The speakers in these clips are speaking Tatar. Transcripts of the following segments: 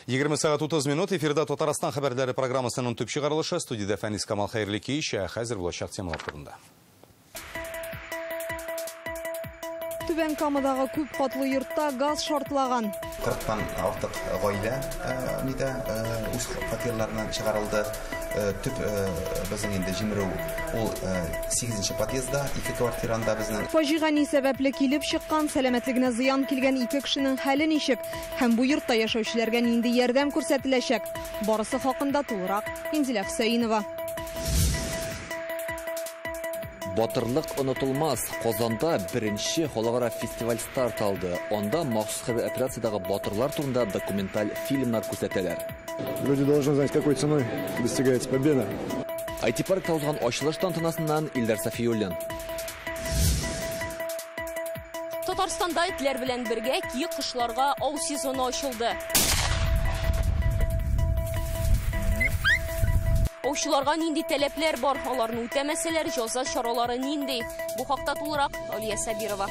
20 сәгать 30 минут эфирда Татарстан хәбәрләре программасының төп чыгарылышы. Студиядә Фәнис Камал, хәерле кич. Хәзер булачак темалар турында. Түбән Камадагы күп катлы йортта газ шартлаган. 40-тан артык гаилә нидә үз фатирларыннан чыгарылды. Төп безнең инде җимерү ул 8-нче подъездда, 2 квартиранда безнең. Фаҗига ни сәбәпле килеп чыккан, сәламәтлегенә зыян килгән 2 кешенең хәле ничек һәм бу йортта яшәүчеләргә нинди ярдәм күрсәтеләчәк? Барысы хакында тулырак Инзилә Хөсәенова. Батырлык онытылмас. Казанда беренче халыкара фестиваль старт алды. Анда махсус хәрби операциядәге батырлар турында документаль фильмнар күрсәтәләр. Люди должны знать, какой ценой достигается победа. IT-паркта узган ачылыш тантанасыннан Илдар Сафиуллин. Татарстанда этләр белән бергә киек кошларга ау сезоны ачылды. Аучыларга нинди таләпләр бар, аларны үтәмәсәләр, җәза чаралары нинди? Бу хакта тулырак Алия Сабирова.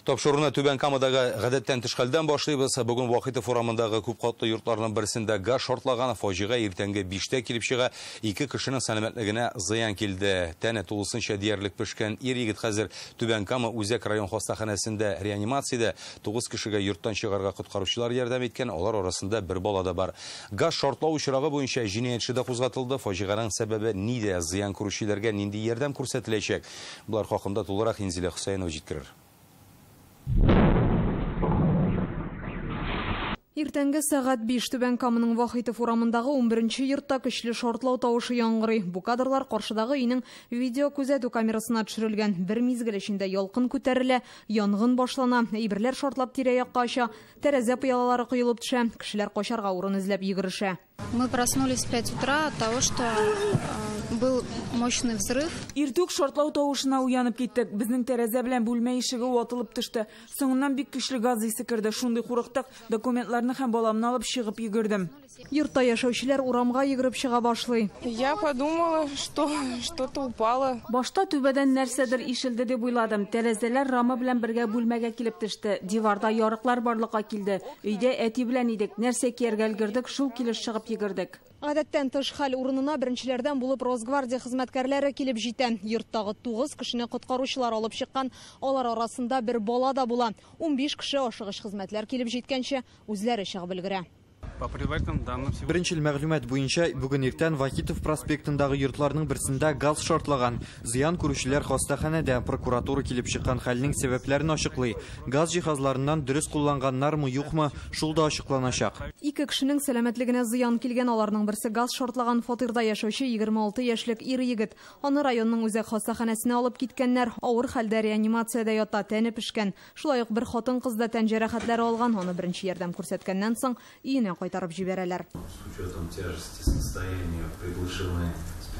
Тапшыруны Түбән Камадагы гадәттән тыш хәлдән башлыйбыз. Бүген Вахитов урамындагы күп катлы йортларның берсендә газ шартлаган. Фаҗига иртәнге 5-тә килеп чыга. 2 кешенең сәламәтлегенә зыян килде. Тәне тулысынча диярлек пешкән ир егет хәзер Түбән Кама үзәк район хастаханәсендә реанимациядә. 9 кешегә йорттан чыгарга коткаручылар ярдәм иткән. Алар арасында бер бала да бар. Газ шартлау очрагы буенча җинаять эше дә кузгатылды. Фаҗиганың сәбәбе нидә, зыян күрүчеләргә нинди ярдәм күрсәтеләчәк? Булар хакында тулырак Инзилә Хөсәенова җиткерер. Иртәнге сәгать 5 Түбән Каманың Вахитов урамындагы 11-нче йортта көчле шартлау тавышы яңгырый. Бу кадрлар каршыдагы өйнең видео күзәтү камерасына төшерелгән. Бер мизгел эчендә ялкын күтәрелә, янгын башлана, әйберләр шартлап тирә-якка оча, тәрәзә пыялалары коелып төшә, кешеләр качарга урын эзләп йөгерешә. Мы проснулись в 5 утра от того, что был мощный взрыв. Иртүк шартлау тавышына уянып киттек. Безнең тәрәзә белән бүлмә ишеге ватылып төште. Соңыннан бик көчле газ исе керде. Шундый курыктык, документларны һәм баламны алып чыгып йөгердем. Йортта яшәүчеләр урамга йөгереп чыга башлый. Я подумала, что что-то упало. Башта түбәдән нәрсәдер ишелде дип уйладым. Тәрәзәләр рама белән бергә бүлмәгә килеп төште. Диварда ярыклар барлыкка килде. Өйдә әти белән идек. Нәрсә кияргә өлгердек, шул килеш чыгып йөгердек. Гадәттән тыш хәл урынына беренчеләрдән булып Росгвардия хезмәткәрләре килеп җитә. Йорттагы 9 кешене коткаручылар алып чыккан. Алар арасында бер бала да була. 15 кеше ашыгыч хезмәтләр килеп җиткәнче үзләре чыгып өлгерә. Беренчел мәгълүмат буенча бүген иртән Вахитов проспектындагы йортларның берсендә газ шартлаган. Зыян күрүчеләр хастаханәдә. Прокуратура килеп чыккан хәлнең сәбәпләрен ачыклый. Газ җиһазларыннан дөрес кулланганнармы, юкмы, шул да ачыкланачак. 2 кешенең сәламәтлегенә зыян килгән. Аларның берсе газ шартлаган фатирда яшәүче 26 яшьлек ир егет. Аны районның үзәк хастаханәсенә алып киткәннәр. Авыр хәлдә реанимациядә ята, тәне пешкән. Шулай ук бер хатын-кыз да тән җәрәхәтләре алган. Аны беренче ярдәм күрсәткәннән соң өенә кайтарып җибәрәләр. С учетом тяжести состояния приглашены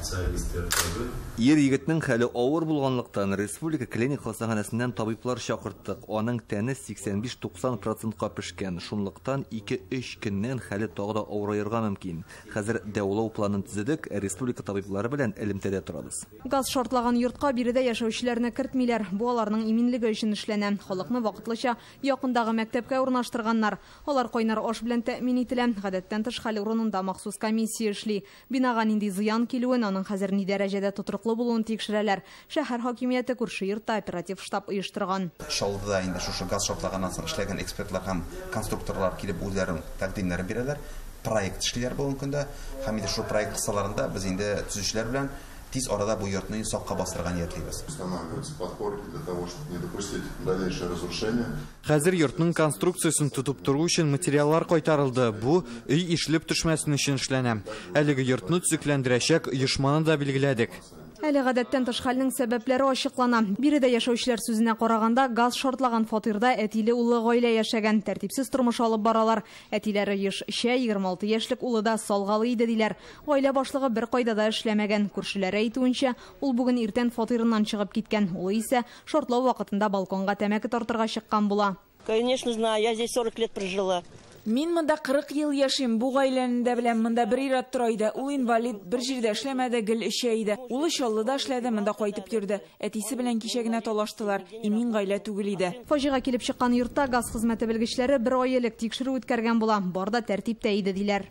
специалисты РКБ. Ир егетнең хәле авыр булганлыктан Республика клиник хастаханәсеннән табиблар чакырттык. Аның тәне 85-90%-ка пешкән. Шунлыктан 2-3 көннән хәле тагы да авыраерга мөмкин. Хәзер дәвалау планын төзедек, республика табиблары белән элемтәдә торабыз. Газ шартлаган йортка биредә яшәүчеләрне кертмиләр. Бу аларның иминлеге өчен эшләнә. Халыкны вакытлыча якындагы мәктәпкә урнаштырганнар. Алар кайнар аш белән тәэмин ителә. Гадәттән тыш хәл урынында махсус комиссия эшли. Бинага нинди зыян килүен, аның хәзер ни дәрәҗәдә тотрыклы булуын тикшерәләр. Шәһәр хакимияте күрше йортта оператив штаб оештырган. Чаллыда инде шушы газ шартлаганнан соң эшләгән экспертлар һәм конструкторлар килеп үзләренең тәкъдимнәрен бирәләр. Проект эшлиләр бүгенге көндә. Һәм инде шул проект кысаларында без инде төзүчеләр белән тиз арада бу йортны сакка бастырырга ниятлибез. Устанавливаются подпорки для того, чтобы не допустить дальнейшее разрушение. Хәзер йортның конструкциясын тотып тору өчен материаллар кайтарылды. Бу өй ишелеп төшмәсен өчен эшләнә. Әлеге йортны төзекләндерәчәк оешманы да билгеләдек. Әле гадәттән тыш хәлнең сәбәпләре ачыклана. Биредә яшәүчеләр сүзенә караганда, газ шартлаган фатирда әтиле улы гаилә яшәгән, тәртипсез тормыш алып баралар. Әтиләре еш эчә, 26 яшьлек улы да салгалы иде диләр. Гаилә башлыгы бер кайда да эшләмәгән. Күршеләре әйтүенчә, ул бүген иртән фатирыннан чыгып киткән. Улы исә шартлау вакытында балконга тәмәке тартырга чыккан була. Конечно, знаю, я здесь 40 лет прожила. Мин монда 40 ел яшим. Бу гаиләне дә беләм. Монда бер ир-ат тора иде. Ул инвалид, бер җирдә эшләмәде, гел эчә иде. Улы Чаллыда эшләде, монда кайтып йөрде. Әтисе белән кичә генә талаштылар. Имин гаилә түгел иде. Фаҗига килеп чыккан йортта газ хезмәте белгечләре бер ай элек тикшерү үткәргән була. Бар да тәртиптә иде, диләр.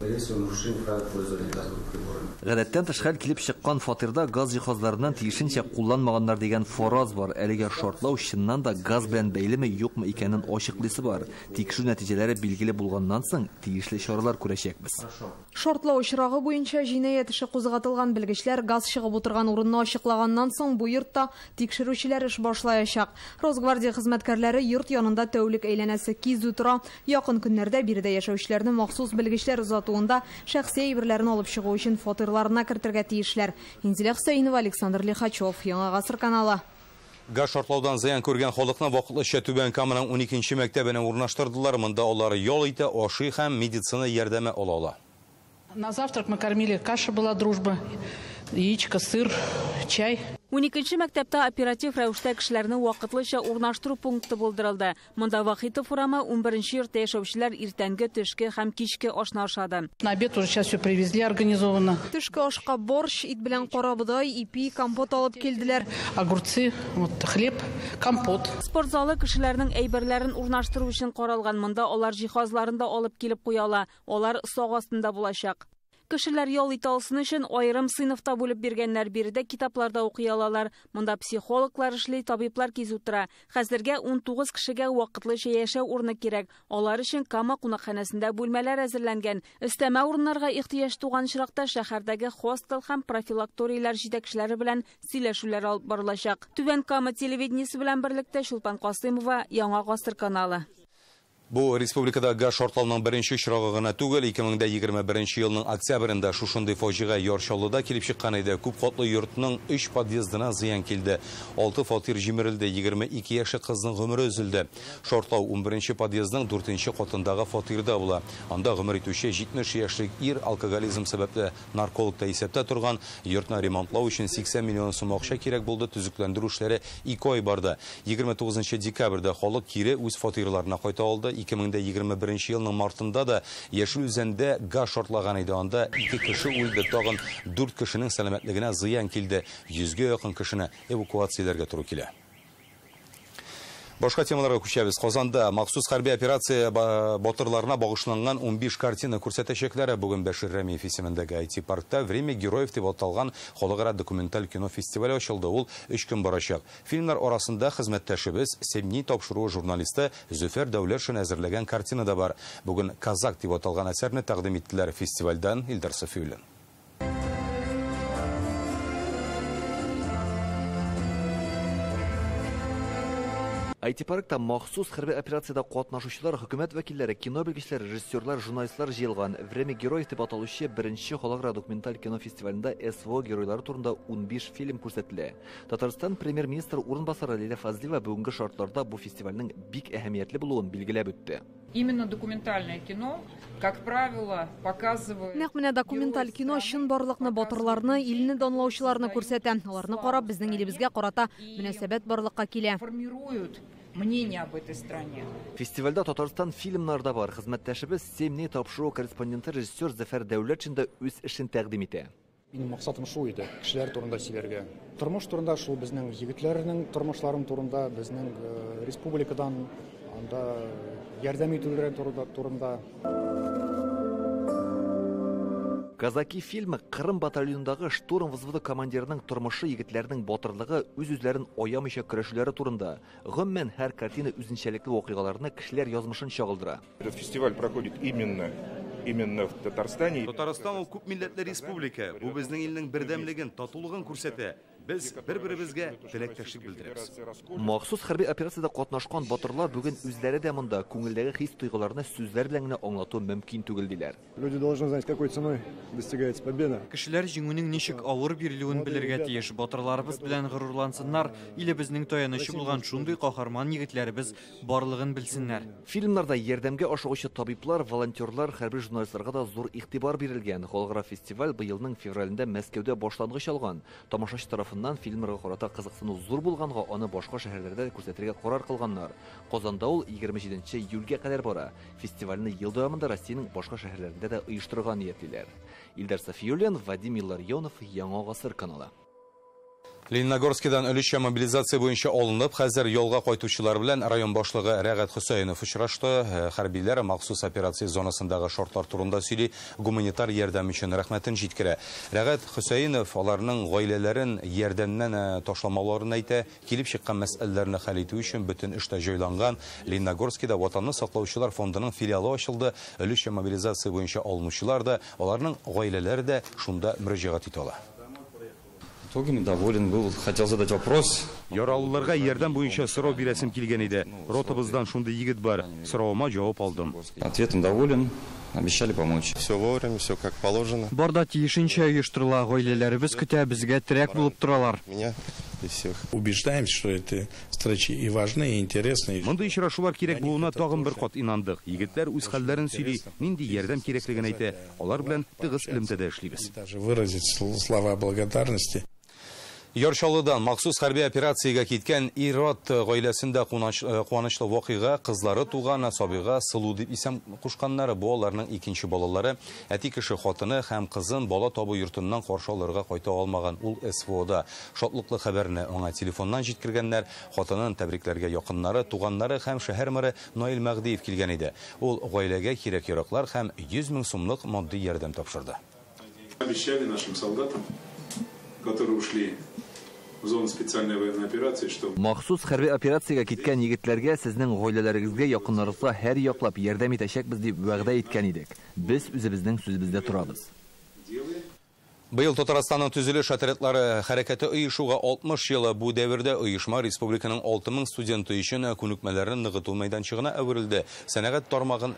Гадәттән тыш хәл килеп чыккан фатирда газ җиһазларыннан тиешенчә кулланмаганнар дигән фараз бар. Әлегә шартлау чыннан да газ белән бәйлеме, юкмы икәнен ачыклыйсы бар. Тикшерү нәтиҗәләре билгеле булганнан соң тиешле чаралар күрәчәкбез. Шартлау очрагы буенча җинаять эше кузгатылган. Белгечләр газ чыгып утырган урынны ачыклаганнан соң бу йортта тикшерүчеләр эш башлаячак. Росгвардия хезмәткәрләре йорт янында тәүлек әйләнәсе кизү тора. Якын көннәрдә биредә яшәүчеләрне махсус белгечләр озатуында шәхси әйберләрен алып чыгу өчен фатирларына кертергә тиешләр. Инзилә Хөсәенова, Александр Лихачев, Яңа Гасыр каналы. Газ шартлаудан зыян күргән халыкны вакытлыча Түбән Каманың 12нче мәктәбенә урнаштырдылар. Монда алар ял итә, ашый һәм медицина ярдәме ала ала. На завтрак мы кормили, каша была «Дружба», яичко, сыр, чай. 12нче мәктәптә оператив рәвештә кешеләрне вакытлыча урнаштыру пункты булдырылды. Монда Вахитов урамы 11нче йортта яшәүчеләр иртәнге, төшке һәм кичке ашны ашады. На обед уже сейчас все привезли организованно. Төшке ашка борщ, ит белән карабодай, ипи, компот алып килделәр. Огурцы, вот хлеб, компот. Спорт залы кешеләрнең әйберләрен урнаштыру өчен каралган. Монда алар җиһазларын да алып килеп куя ала. Алар сак астында булачак. Кешеләр ял итә алсын өчен аерым сыйныфта бүлеп биргәннәр. Биредә китапларда укый алалар. Монда психологлар эшли, табиблар кизү тора. Хәзергә 19 кешегә вакытлыча яшәү урыны кирәк. Алар өчен Кама кунакханәсендә бүлмәләр әзерләнгән. Өстәмә урыннарга ихтыяҗ туган очракта шәһәрдәге хостел һәм профилакторийлар җитәкчеләре белән сөйләшүләр алып барылачак. Түбән Кама телевидениесе белән берлектә Чулпан Касыймова, Яңа Гасыр каналы. Бу республикада газ шартлауның беренче очрагы гына түгел. 2021 елның октябрендә шушындый фаҗига Яр Чаллыда килеп чыккан иде. Күп катлы йортның 3 подъездына зыян килде. 6 фатир җимерелде, 22 яшьлек кызның гомере өзелде. Шартлау 11 подъездның 4 катындагы фатирда була. Анда гомер итүче 70 яшьлек ир алкоголизм сәбәпле наркологта исәптә торган. Йортны ремонтлау өчен 80 миллион сум акча кирәк булды. Төзекләндерү эшләре 2 ай барды. 29 декабрьдә халык кире үз фатирларына кайта алды. 2021 елның мартында да Яшел Үзәндә газ шартлаган иде. Анда 2 кеше үлде, тагын 4 кешенең сәламәтлегенә зыян килде. 100гә якын кешене эвакуацияләргә туры килә. Башка темаларга күчәбез. Казанда махсус хәрби операция батырларына багышланган 15 картина күрсәтәчәкләр. Бүген Бәшир Рәмиев исемендәге IT-паркта «Время героев» дип аталган халыкара документаль кино фестивале ачылды. Ул 3 көн барачак. Фильмнар арасында хезмәттәшебез Семни тапшыруы журналисты Зөфәр Дәүләтшин әзерләгән картина да бар. Бүген «Казак» дип аталган әсәрне тәкъдим иттеләр. Фестивальдән Илдар Сафиуллин. IT-паркта махсус хәрби операциядә катнашучылар, хөкүмәт вәкилләре, кино белгечләре, режиссерлар, журналистлар җыелган. «Время героев» дип аталучы беренче халыкара документаль кино фестивалендә СВО геройлары турында 15 фильм күрсәтелә. Татарстан премьер-министры урынбасары Лилия Фазлиева бүгенге шартларда бу фестивальнең бик әһәмиятле булуын билгеләп үтте. Именно документальное кино, как правило, показывает... Нәкъ менә документаль кино чынбарлыкны, батырларны, илне данлаучыларны күрсәтә. Аларны карап, безнең илебезгә карата мөнәсәбәт барлыкка килә. Формируют мнение об этой стране. Фестивальдә Татарстан фильмнары да бар. Хезмәттәшебез Семни тапшыру корреспонденты режиссер Зөфәр Дәүләтшин дә үз эшен тәкъдим итә. Минем максатым шул иде, кешеләр турында сөйләргә. Тормыш турында, шул безнең егетләрнең тормышларын турында, безнең республикадан анда ярдәм итүләре турында. Казаки фильмы Кырым батальонындагы штурм взводы командирының тормышы, егетләрнең батырлыгы, үз-үзләрен аямыйча көрәшүләре турында. Гомумән, һәр картина үзенчәлекле вакыйгаларны, кешеләр язмышын чагылдыра. Этот фестиваль проходит именно в Татарстане. Татарстан ул күп милләтле республика. Бу безнең илнең бердәмлеген, татулыгын күрсәтә. Без бер-беребезгә теләктәшлек белдерәбез. Махсус хәрби операциядә катнашкан батырлар бүген үзләре дә монда. Күңелдәге хис-тойгыларны сүзләр белән генә аңлату мөмкин түгел диләр. Люди должны знать, какой ценой достигается победа. Кешеләр җиңүнең ничек авыр бирелүен белергә тиеш. Батырларыбыз белән горурлансыннар, илебезнең таянычы булган шундый каһарман егетләребез барлыгын белсеннәр. Фильмнарда ярдәмгә ашыгучы табиблар, волонтерлар, хәрби журналистларга да зур игътибар бирелгән. Халыкара фестиваль быелның февралендә Мәскәүдә башлангыч алган. Тамашачы тарафыннан Соңыннан фильмнарга карата кызыксыну зур булганга аны башка шәһәрләрдә дә күрсәтергә карар кылганнар. Казанда ул 27 июльгә кадәр бара. Фестивальне ел дәвамында Россиянең башка шәһәрләрендә дә оештырырга ниятлиләр. Илдар Сафиуллин, Вадим Илларионов, Яңа Гасыр каналы. Лениногорскидан өлешчә мобилизация буенча алынып, хәзер ялга кайтучылар белән район башлыгы Рәгать Хөсәенов очрашты. Хәрбиләр махсус операция зонасындагы шартлар турында сөйли, гуманитар ярдәм өчен рәхмәтен җиткерә. Рәгать Хөсәенов аларның гаиләләрен ярдәмнән ташламауларын әйтә, килеп чыккан мәсьәләләрне хәл итү өчен бөтен эш тә җайланган. Лениногорскида Ватанны саклаучылар фондының филиалы ачылды. Өлешчә мобилизация буенча алынучылар да, аларның гаиләләре дә шунда мөрәҗәгать итә ала. Итогами доволен был, хотел задать вопрос. Яралыларга ярдәм буенча сорау бирәсем килгән иде. Ротабыздан шундый егет бар. Соравыма җавап алдым. Ответом доволен, обещали помочь. Все вовремя, все как положено. Бар да тиешенчә оештырыла, гаиләләребез көтә, безгә терәк булып торалар. Меня и всех. Убеждаемся, что эти встречи и важны, и интересны. Мондый очрашулар кирәк булуына тагын бер кат инандык. Егетләр үз хәлләрен сөйли, нинди ярдәм кирәклеген әйтә. Алар белән тыгыз элемтәдә эшлибез. Даже выразить слова благодарности. Яр Чаллыдан махсус хәрби операциягә киткән ир-ат гаиләсендә куанычлы вакыйга, кызлары туган сабыйга Сылу дип исем кушканнары, бу аларның икенче балалары. Әти кеше хатыны һәм кызын бала табу йортыннан каршы алырга кайта алмаган, ул СВОда. Шатлыклы хәбәрне аңа телефоннан җиткергәннәр. Хатынын тәбрикләргә якыннары, туганнары һәм шәһәр мэры Наил Мәһдиев килгән иде. Ул гаиләгә кирәк-яраклар һәм 100 мең сумлык матди ярдәм тапшырды. Обещали нашим солдатам, которые ушли в зону специальной военной операции, что Махсус хәрби операциягә киткән егетләргә, сезнең гаиләләрегезгә, якыннарыгызга һәр яклап ярдәм итәчәкбез дип вәгъдә иткән идек. Без үзебезнең сүзебездә торабыз. Быел Татарстанның төзелеш отрядлары хәрәкәте оешуга 60 елы. Бу дәвердә оешма республиканың 6000 студенты өчен күнекмәләрен ныгыту мәйданчыгына әверелде. Сәнәгать тармагын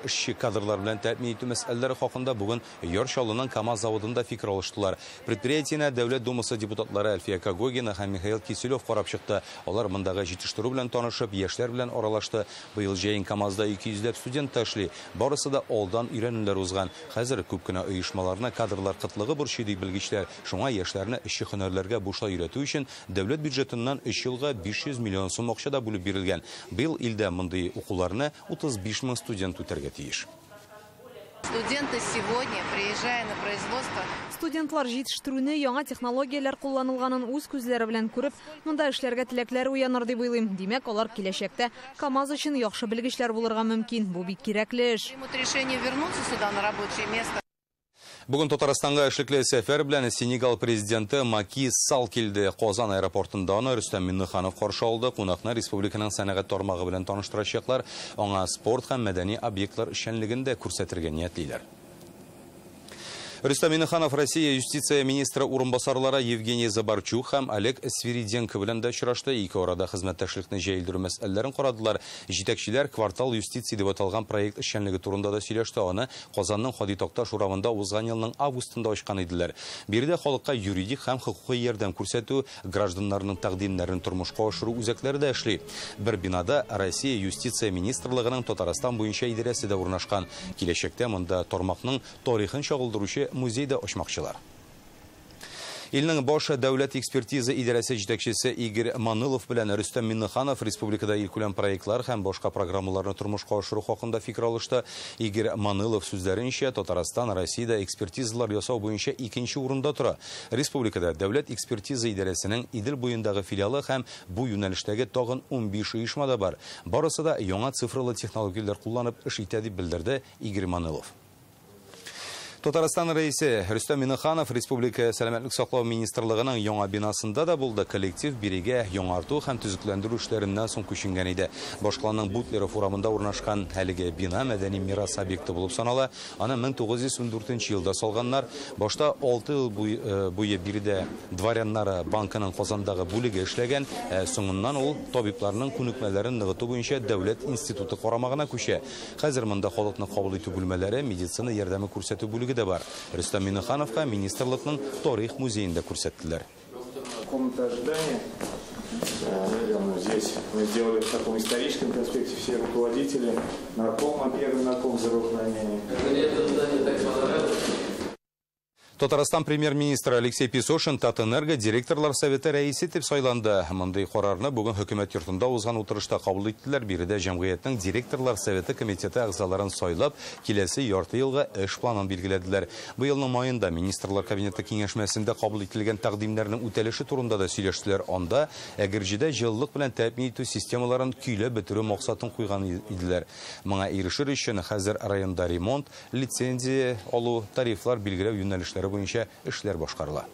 эшче кадрлар белән тәэмин итү мәсьәләләре хакында бүген Яр Чаллының КАМАЗ заводында фикер алыштылар. Предприятиене Дәүләт Думасы депутатлары Әлфия Когогина һәм Михаил Киселев карап чыкты. Алар мондагы җитештерү белән танышып, яшьләр белән аралашты. Быел җәен КАМАЗда 200 ләп студент эшли. Барысы да алдан өйрәнүләр узган. Хәзер күп кенә оешмаларны кадрлар кытлыгы борчый ди белгечләр. Шуңа яшьләрне эшче һөнәрләргә бушлай өйрәтү өчен дәүләт бюджетыннан 3 елга 500 миллион сум акча да бүлеп бирелгән. Быел илдә мондый укуларны 35 мең студент үтәргә тиеш. Студенты сегодня, приезжая на производство, Студентлар җитештерүне яңа технологияләр кулланылганын үз күзләре белән күреп, монда эшләргә теләкләре уяныр дип уйлыйм. Димәк, алар киләчәктә КАМАЗ өчен яхшы белгечләр булырга мөмкин. Бу бик кирәкле эш. примут решение вернуться сюда на рабочее место. Бүген Татарстанга эшлекле сәфәр белән Сенегал президенты Маки Салл килде. Казан аэропортында аны Рөстәм Миңнеханов каршы алды. Кунакны республиканың сәнәгать тармагы белән таныштырачаклар. Аңа спорт һәм мәдәни объектлар эшчәнлеген дә күрсәтергә ниятлиләр. Рөстәм Миңнеханов Россия юстиция министры урынбасарлары Евгений Забарчук һәм Олег Свириденко белән дә очрашты. Ике арада хезмәттәшлекне җәелдерү мәсьәләләрен карадылар. Җитәкчеләр квартал юстиция дип аталган проект эшчәнлеге турында да сөйләште. Аны Казанның Һади Такташ урамында узган елның августында ачкан иделәр. Биредә халыкка юридик һәм хокукый ярдәм күрсәтү, гражданнарның тәкъдимнәрен тормышка ашыру үзәкләре дә эшли. Бер бинада Россия юстиция министрлыгының Татарстан буенча идарәсе дә урнашкан. Киләчәктә монда тармакның тарихын чагылдыручы музейда ачмакчылар. Илнең баш дәүләт экспертиза идарәсе җитәкчесе Игорь Манылов белән Рөстәм Миңнеханов республикада илкүләм проектлар һәм башка программаларны тормышка ашыру хакында фикер алышты. Игорь Манылов сүзләренчә, Татарстан Россиядә экспертизалар ясау буенча икенче урында тора. Республикада дәүләт экспертиза идарәсенең Идел буендагы филиалы һәм бу юнәлештәге тагын 15 оешма да бар. Барысы да яңа цифрлы технологияләр кулланып эш итә дип белдерде Игорь Манылов. Татарстан рәисе Рөстәм Миңнеханов Республика Сәламәтлек саклау министрлыгының яңа бинасында да булды. Коллектив бирегә яңарту һәм төзекләндерү эшләреннән соң күченгән иде. Башкаланың Бутлеров урамында урнашкан әлеге бина мәдәни мирас объекты булып санала. Аны 1914 елда салганнар. Башта 6 ел буе биредә дворяннар банкының Казандагы бүлеге эшләгән. Соңыннан ул табибларның күнекмәләрен ныгыту буенча дәүләт институты карамагына күчә. Хәзер монда халыкны кабул итү бүлмәләре, медицина ярдәме күрсәтү бүлеге дә бар. Рөстәм Миңнехановка министрлыкның тарих музеенда күрсәттеләр. Комната ожидания. Здесь мы сделали в таком историческом конспекте все руководители, нарком, первый нарком здравоохранения. Мне это здание так понравилось. Татарстан премьер-министры Алексей Песошин Татэнерго директорлар советы рәисе итеп сайланды. Мондый карарны бүген хөкүмәт йортында узган утырышта кабул иттеләр. Биредә җәмгыятьнең директорлар советы комитеты әгъзаларын сайлап, киләсе ярты елга эш планын билгеләделәр. Быелның маенда министрлар кабинеты киңәшмәсендә кабул ителгән тәкъдимнәрнең үтәлеше турында да сөйләштеләр. Анда Әгерҗедә җылылык белән тәэмин итү системаларын көйләп бетерү максатын куйган иделәр. Моңа ирешер өчен хәзер районда ремонт, лицензия алу, тарифлар билгеләү юнәлешләре буенча эшләр башкарыла.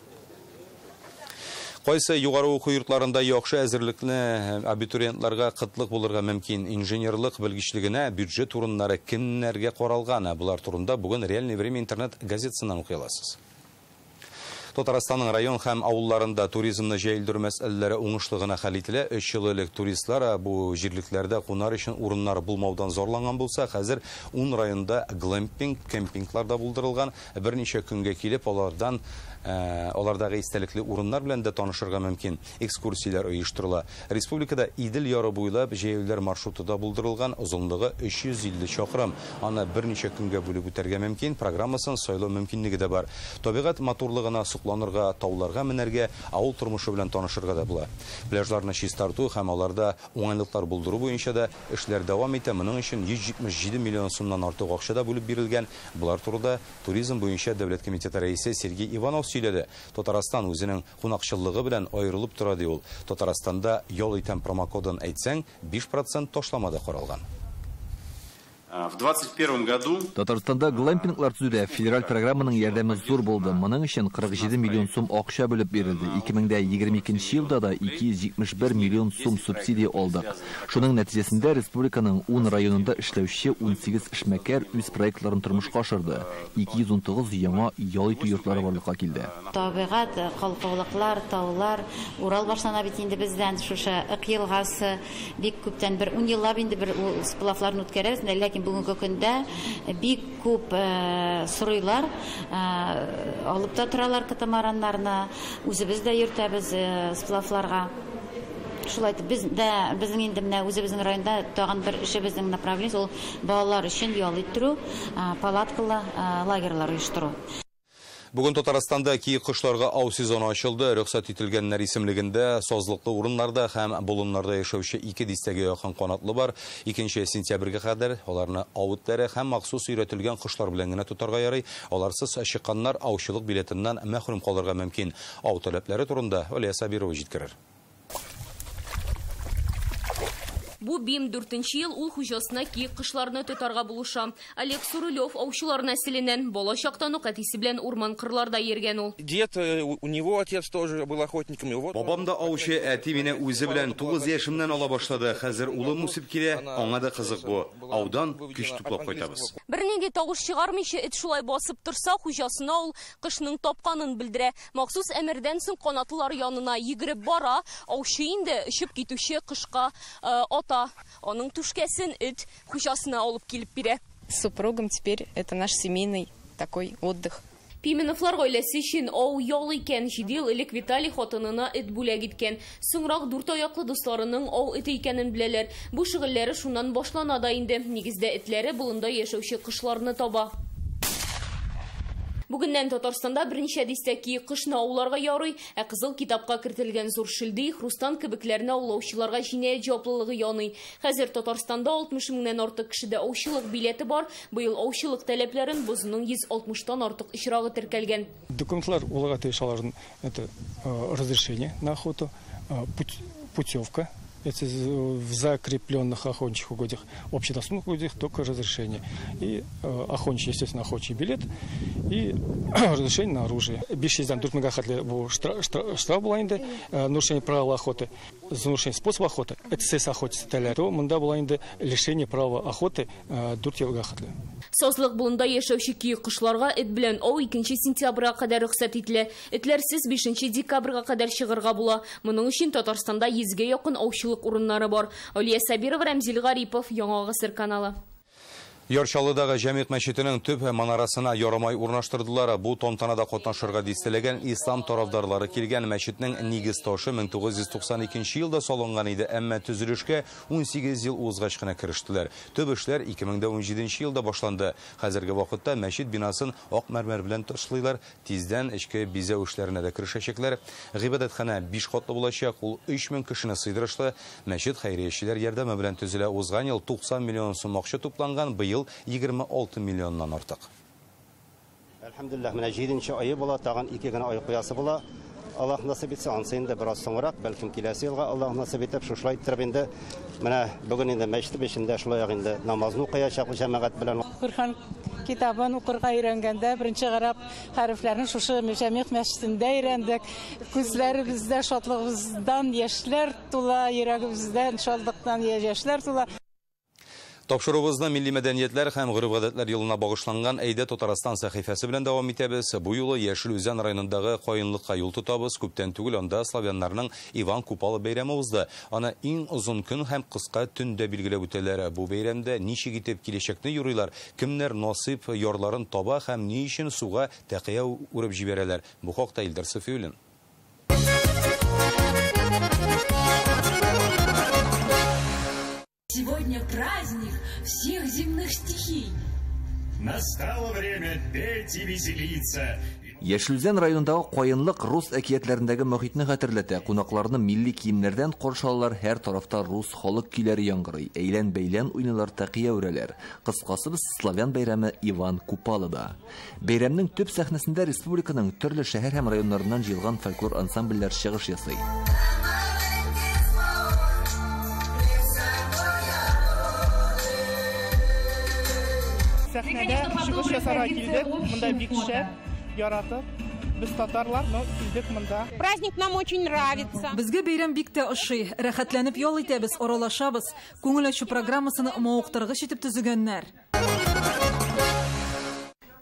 Кайсы югары уку йортларында яхшы әзерлекле абитуриентларга кытлык булырга мөмкин? Инженерлык белгечлегенә бюджет урыннары кемнәргә каралган? Булар турында бүген Реальное время интернет газетасыннан укый аласыз. Татарстанның район һәм авылларында туризмны җәелдерү мәсьәләләре уңышлы гына хәл ителә. 3 ел элек туристлар бу җирлекләрдә кунар өчен урыннар булмаудан зарланган булса, хәзер 10 районда глэмпинг, кемпинглар да булдырылган. Берничә көнгә килеп, алардагы истәлекле урыннар белән дә танышырга мөмкин. Экскурсияләр оештырыла. Республикада Идел яры буйлап җәяүлеләр маршруты да булдырылган, озынлыгы 350 чакрым. Аны берничә көнгә бүлеп үтәргә мөмкин, программасын сайлау мөмкинлеге дә бар. Табигать матурлыгына сокланырга, тауларга менәргә, авыл тормышы белән танышырга да була. Пляжларны чистарту һәм аларда уңайлыклар булдыру буенча да эшләр дәвам итә. Моның өчен 177 миллион сумнан артык акча да бүлеп бирелгән. Булар турында туризм буенча дәүләт комитеты рәисе Сергей Иванов сөйләде. Татарстан үзенең кунакчыллыгы белән аерылып тора, ди ул. Татарстанда ял итәм промокодын әйтсәң, 5% ташлама да каралган. В 2021 году Татарстанда глэмпинглар төзүдә федераль программаның ярдәме зур булды. Моның өчен 47 миллион сум акча бүлеп бирелде. 2022 елда да 271 миллион сум субсидия алдык. Шуның нәтиҗәсендә республиканың 10 районында эшләүче 18 эшмәкәр үз проектларын тормышка ашырды. 219 яңа ял итү йортлары барлыкка килде. Табигать, калкулыклар, таулар, Урал башлана бит инде бездән, шушы Ык елгасы бик күптән бер 10 еллап инде бер сплавларны үткәрәбез, ләкин бүгенге көндә бик күп сорыйлар, алып та торалар катамараннарны, үзебез дә йөртәбез сплавларга. Шулай итеп, без дә, безнең инде менә үзебезнең районда тагын бер эшебезнең направлениесе ул балалар өчен ял иттерү, палаткалы лагерьлар оештыру. Бүген Татарстанда киек кошларга ау сезоны ачылды. Рөхсәт ителгәннәр исемлегендә сазлыклы урыннарда һәм болыннарда яшәүче 2 дистәгә якын канатлы бар. 2 сентябрьгә кадәр аларны ау этләре һәм махсус өйрәтелгән кошлар белән генә тотарга ярый. Аларсыз чыкканнар аучылык билетыннан мәхрүм калырга мөмкин. Ау таләпләре турында Алия Сабирова җиткерер. Бу бим 4 ел ул хуҗасына киек кошларны тотарга булыша. Олег Сурулев аучылар нәселеннән, бала чактан ук әтисе белән урман кырларда йөргән ул. Дед, у него отец тоже был охотником. Бабам да аучы, әти мине үзе белән 9 яшемнән ала башлады. Хәзер улым үсеп килә, аңа да кызык бу. Аудан көч туплап кайтабыз. Бернинди тавыш чыгармыйча эт шулай басып торса, хуҗасына ул кышның тапканын белдерә. Махсус әмердән соң канатлылар янына йөгереп бара, аучы инде очып китүче кышка ата. Аның түшкәсен эт хуҗасына алып килеп бирә. С супругом теперь это наш семейный такой отдых. Пименовлар гаиләсе өчен ау ял икән. 7 ел элек Виталий хатынына эт бүләк иткән. Соңрак дүрт аяклы дусларының ау эте икәнен беләләр. Бу шөгыльләре шуннан башлана да инде. Нигездә этләре болында яшәүче кошларны таба. Бүгеннән Татарстанда берничә дистә киек кошны ауларга ярый, ә кызыл китапка кертелгән зур шелди, хрустан кебекләрне аулаучыларга җинаять җаваплылыгы яный. Хәзер Татарстанда 60 меңнән артык кешедә аучылык билеты бар. Быел аучылык таләпләрен бозуның 160-тан артык очрагы теркәлгән. Документлар уларга тиеш, аларның это разрешение на охоту, путевка. Это в закрепленных охотничьих угодьях, общедоступных угодьях только разрешение. И охотничий, естественно, охотничий билет и разрешение на оружие. 504 меңгә хәтле бу штраф була инде, нарушение правил охоты, за нарушение способа охоты, это сез охотиться итәләр. То монда була инде лишение права охоты 4 елга хәтле. Сазлык болында яшәүче киек кошларга эт белән ау 2 сентябрьгә кадәр рөхсәт ителә. Этләрсез 5 декабрьгә кадәр чыгарга була. Моның өчен Татарстанда 100гә якын аучылык урыннары бар. Алия Сабирова, Рәмзил Гарипов, Яңа Гасыр каналы. Яр Чаллыдагы Җәмигъ мәчетенең төп манарасына ярымай урнаштырдылар. Бу тантанада катнашырга дистәләгән ислам тарафдарлары килгән. Мәчетнең нигез ташы 1992 елда салынган иде, әмма төзелешкә 18 ел узгач кына керештеләр. Төп эшләр 2017 елда башланды. Хәзерге вакытта мәчет бинасын ак мәрмәр белән ташлыйлар. Тиздән эчке бизәү эшләренә дә керешәчәкләр. Гыйбадәтханә 5 катлы булачак, ул 3000 кешене сыйдырышлы. Мәчет хәйриячеләр ярдәме белән төзелә. Узган ел 90 миллион сум акча тупланган, быел 26 миллионнан артык. Әлхәмдүлилләһ, менә 7 айы була, тагын 2 генә ай куясы була. Аллаһ насыйп итсә, ансы инде бераз соңрак, бәлкем киләсе елга Аллаһ насыйп итеп, шушылай иттереп инде менә бүген инде мәчет эчендә шулай ук инде намазны укыячак җәмәгать белән. Коръән китабын укырга өйрәнгәндә беренче гарәп хәрефләрен шушы Җәмигъ мәчетендә өйрәндек. Күзләребездә шатлыгыбыздан яшьләр тула, йөрәгебездән шатлыктан яшьләр тула. Тапшыруыбызны милли мәдәниятләр һәм гореф-гадәтләр елына багышланган Әйдә Татарстан сәхифәсе белән дәвам итәбез. Бу юлы Яшел Үзән районындагы Каенлыкка юл тотабыз. Күптән түгел анда славяннарның Иван Купала бәйрәме узды. Аны иң озын көн һәм кыска төндә билгеләп үтәләр. Бу бәйрәмдә ничек итеп киләчәкне юрыйлар, кемнәр насыйп ярларын таба һәм ни өчен суга тәкыя үреп җибәрәләр. Бу хакта Илдар Сафиуллин. Сегодня праздник всех земных стихий. Настало время петь и веселиться. Яшел Үзән районындагы Каенлык рус әкиятләрендәге мохитне хәтерләтә. Кунакларны милли киемнәрдән каршы алалар, һәр тарафта рус халык көйләре яңгырый. Әйлән-бәйлән уйныйлар, тәкыя үрәләр. Кыскасы, без славян бәйрәме Иван Купалада. Бәйрәмнең төп сәхнәсендә республиканың төрле шәһәр һәм районнарыннан җыелган фольклор ансамбльләр чыгыш ясый. Сәхнәдә чыгыш ясарга килдек, монда бик шәп, яратып. Без татарлар, но килдек монда. Праздник нам очень нравится. Безгә бәйрәм бик тә ошый. Рәхәтләнеп ял итәбез, аралашабыз. Күңел ачу программасын мавыктыргыч итеп төзегәннәр.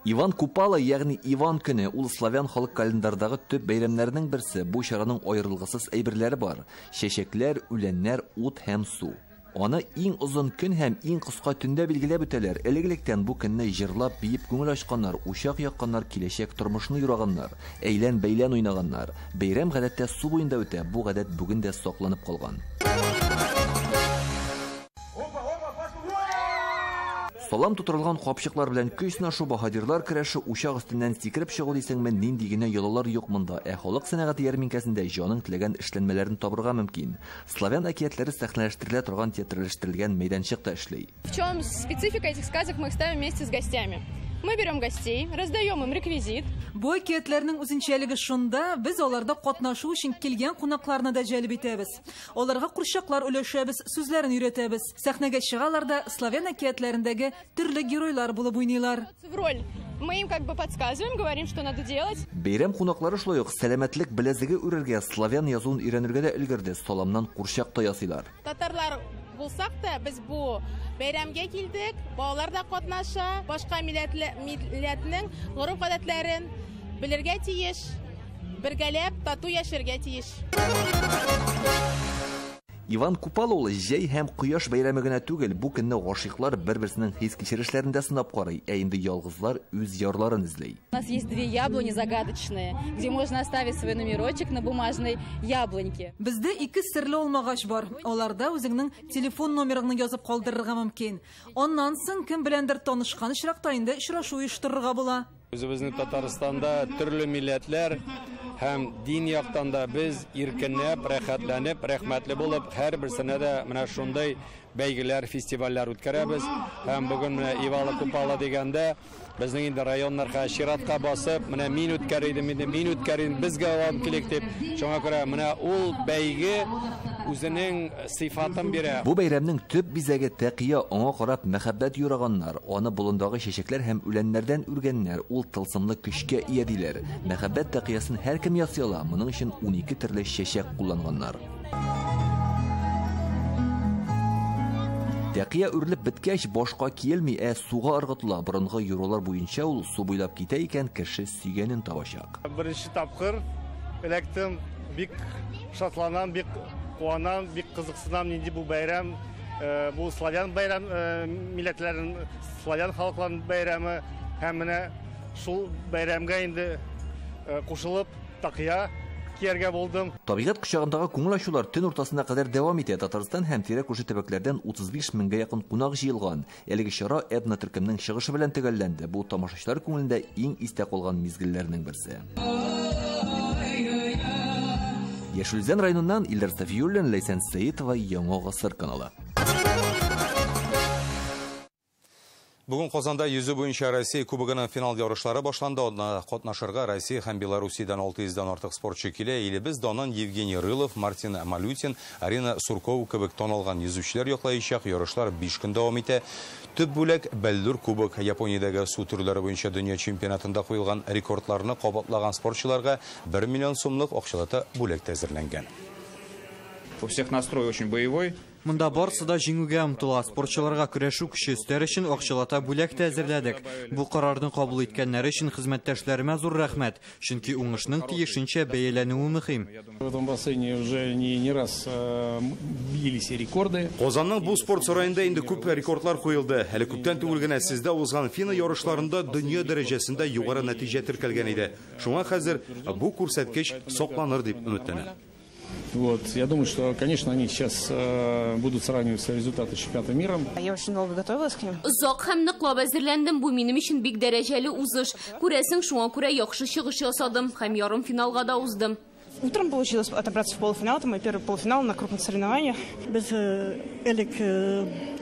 Иван Купала, ягъни Иван көне, ул славян халык календарьдагы төп бәйрәмнәрнең берсе. Бу чараның аерылгысыз әйберләре бар: чәчәкләр, үләннәр, ут һәм су. Аны иң озын көн һәм иң кыска төндә билгеләп үтәләр. Элек-электән бу көнне җырлап, биеп күңел ачканнар, учак якканнар, киләчәк тормышны юраганнар, әйлән-бәйлән уйнаганнар. Бәйрәм гадәттә су буенда үтә, бу гадәт бүген дә сакланып калган. Салам тутырылган капчыклар белән көч сынашу, баһадирлар көрәше, учак өстеннән сикереп чыгу дисеңме, нинди генә йолалар юк монда. Ә халык сәнәгате ярминкәсендә җаның теләгән эшләнмәләрен табырга мөмкин. Славян әкиятләре сәхнәләштерелә торган театральләштерелгән мәйданчык та эшли. В чем специфика этих сказок, мы их ставим вместе с гостями. Мы берем гостей, раздаем им реквизит. Бу әкиятләрнең үзенчәлеге шунда, без аларда катнашу өчен килгән кунакларны да җәлеп итәбез. Аларга курчаклар өләшәбез, сүзләрен өйрәтәбез. Сәхнәгә чыгалар да славян әкиятләрендәге төрле геройлар булып уйныйлар. В роль. Мы им как бы подсказываем, говорим, что надо делать. Бәйрәм кунаклары шулай ук сәламәтлек беләзеге үрергә, славян язуын өйрәнергә дә өлгерде. Саламнан курчак та ясыйлар. Татарлар булсак та, без бу бәйрәмгә килдек, балалар да катнаша, башка милләтнең гореф-гадәтләрен белергә тиеш, бергәләп тату яшәргә тиеш. Иван Купала ул җәй һәм кояш бәйрәме генә түгел, бу көнне гашыйклар бер-берсенең хис-кичерешләрен дә сынап карый, ә инде ялгызлар үз ярларын эзли. У нас есть две яблони загадочные, где можно оставить свой номерочек на бумажной яблоньке. Бездә ике серле алмагач бар. Аларда үзеңнең телефон номерыңны язып калдырырга мөмкин. Аннан соң кем беләндер танышкан очракта инде очрашу оештырырга була. Үзебезнең Татарстанда төрле милләтләр һәм дин яктан да без иркенләп, рәхәтләнеп, рәхмәтле булып, һәрберсенә дә менә шундый бәйгеләр, фестивальләр үткәрәбез. Һәм бүген менә Иван Купала дигәндә безнең инде районнарга чиратка басып, менә мин үткәрдем, инде мин үткәрдем, безгә алып килик дип. Шуңа күрә менә ул бәйге үзенең сыйфатын бирә. Бу бәйрәмнең төп бизәге тәкыя, аңа карап мәхәббәт юраганнар, аны болындагы чәчәкләр һәм үләннәрдән үргәннәр, ул тылсымлы көчкә ия диләр. Мәхәббәт тәкыясын һәркем ясый ала, моның өчен 12 төрле чәчәк кулланганнар. Тәкыя үрелеп беткәч, башка киелми, ә суга ыргытыла. Борынгы юралар буенча ул су буйлап китә икән, кеше сөйгәнен табачак. Беренче тапкыр эләктем, бик шатланам, бик куанам, бик кызыксынам, нинди бу бәйрәм, Бу славян бәйрәм милләтләренең, славян халыкларының бәйрәме һәм менә шул бәйрәмгә инде кушылып такия кияргә булдым. Табигать кочагындагы күңел ачулар төн уртасына кадәр дәвам итә. Татарстан һәм тирә-күрше төбәкләрдән 35 меңгә якын кунак җыелган. Әлеге чара этно-төркемнең чыгышы белән төгәлләнде. Бу тамашачылар күңелендә иң истә калган мизгелләрнең берсе. Яшел Үзән районыннан Илдар Сафиуллин, Ләйсән Сәетова, Яңа Гасыр каналы. Бүген Казанда йөзү буенча Россия Кубогының финал ярышлары башланды. Анда катнашырга Россия һәм Белоруссиядән 600дән артык спортчы килә. Илебез данын Евгений Рылов, Мартин Малютин, Арина Суркова кебек танылган йөзүчеләр яклаячак. Ярышлар 5 көн дәвам итә. Төп бүләк Бәллүр кубок. Япониядәге су төрләре буенча дөнья чемпионатында куелган рекордларны кабатлаган спортчыларга 1 миллион сумлык акчалата бүләк әзерләнгән. У всех настрой очень боевой. Монда барсы да җиңүгә омтыла. Спортчыларга көрәшү көче өстәр өчен акчалата бүләк тә әзерләдек. Бу карарны кабул иткәннәре өчен хезмәттәшләремә зур рәхмәт. Чөнки уңышның тиешенчә бәяләнүе мөһим. В этом бассейне уже не раз бились рекорды. Казанның бу спорт сараенда инде күп рекордлар куелды. Әле күптән түгел генә сездә узган фина ярышларында дөнья дәрәҗәсендә югары нәтиҗә теркәлгән иде. Шуңа хәзер бу күрсәткеч сакланыр дип өметләнәм. Вот, я думаю, что, конечно, они сейчас будут сравнивать свои результаты чемпионата мира. Я очень долго готовилась к ним. Озак һәм ныклап әзерләндем. Бу минем өчен бик дәрәҗәле узыш. Күрәсең, шуңа күрә яхшы чыгыш ясадым һәм ярымфиналга да уздым. Утром получилось отобраться в полуфинал. Это мой первый полуфинал на крупных соревнованиях. Без элек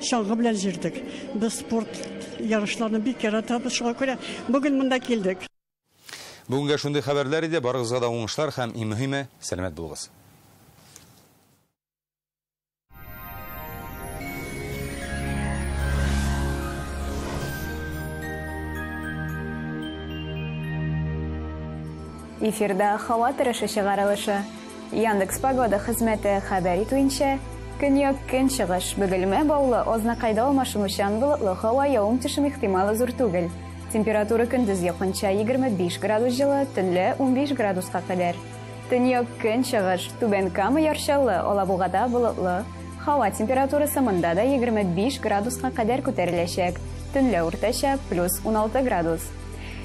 чалгы белән җирдек. Без спорт ярышларын бик яратабыз, шуңа күрә бүген монда килдек. Бүгенгә шундый хәбәрләр иде. Барыгызга да уңышлар һәм иң мөһиме сәламәт булыгыз. Эфирда һава торышы чыгарылышы. Яндекс Погода хезмәте хәбәр итүенчә, көньяк көнчыгыш Бөгелмә Баулы Азнакайда алмашынучан болытлы һава, явым-төшем ихтималы зур түгел. Температура көндез якынча 25 градус җылы, төнлә 15 градуска кадәр. Төньяк көнчыгыш Түбән Кама Яршаллы Алабугада болытлы. Һава температурасы монда да 25 градуска кадәр күтәреләчәк. Төнлә уртача плюс 16 градус.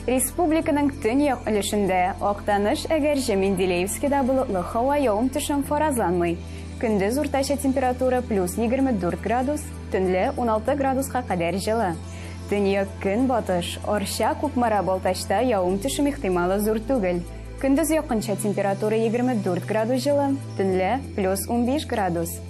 Республиканың төньяк өлешендә Актаныш, Әгерҗе, Менделеевскида болытлы һава, явым-төшем фаразланмый. Көндез уртача температура плюс 24 градус, төнлә 16 градуска кадәр җылы. Төньяк көнбатыш Арча, Кукмара, Балтачта явым-төшем ихтималы зур түгел. Көндез якынча температура 24 градус җылы, төнлә плюс 15 градус.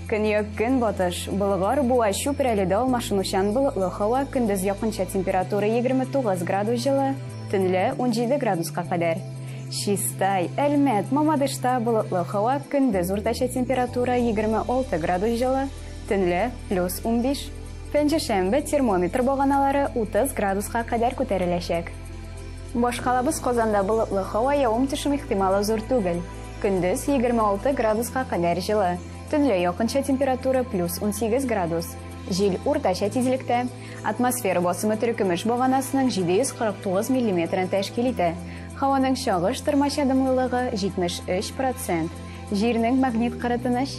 Көньяк көнбатыш Болгар, Буа, Чүпрәледә алмашынучан болытлы һава, көндез якынча температура 29 градус җылы, төнлә 17 градуска кадәр. Чистай, Әлмәт, Мамадышта болытлы һава, көндез уртача температура 26 градус җылы, төнлә плюс 15. Пәнҗешәмбе термометр баганалары 30 градуска кадәр күтәреләчәк. Башкалабыз Казанда болытлы һава, явым-төшем ихтималы зур түгел. Көндез 26 градуска кадәр җылы. Төнлә якынча температура плюс 18 градус. Җил уртача тизлектә. Атмосфера басымы теркемеш баганасының 749 миллиметрын тәшкил итә. Һаваның чагыштырмача дымлылыгы 73%. Җирнең магнит кыры тыныч.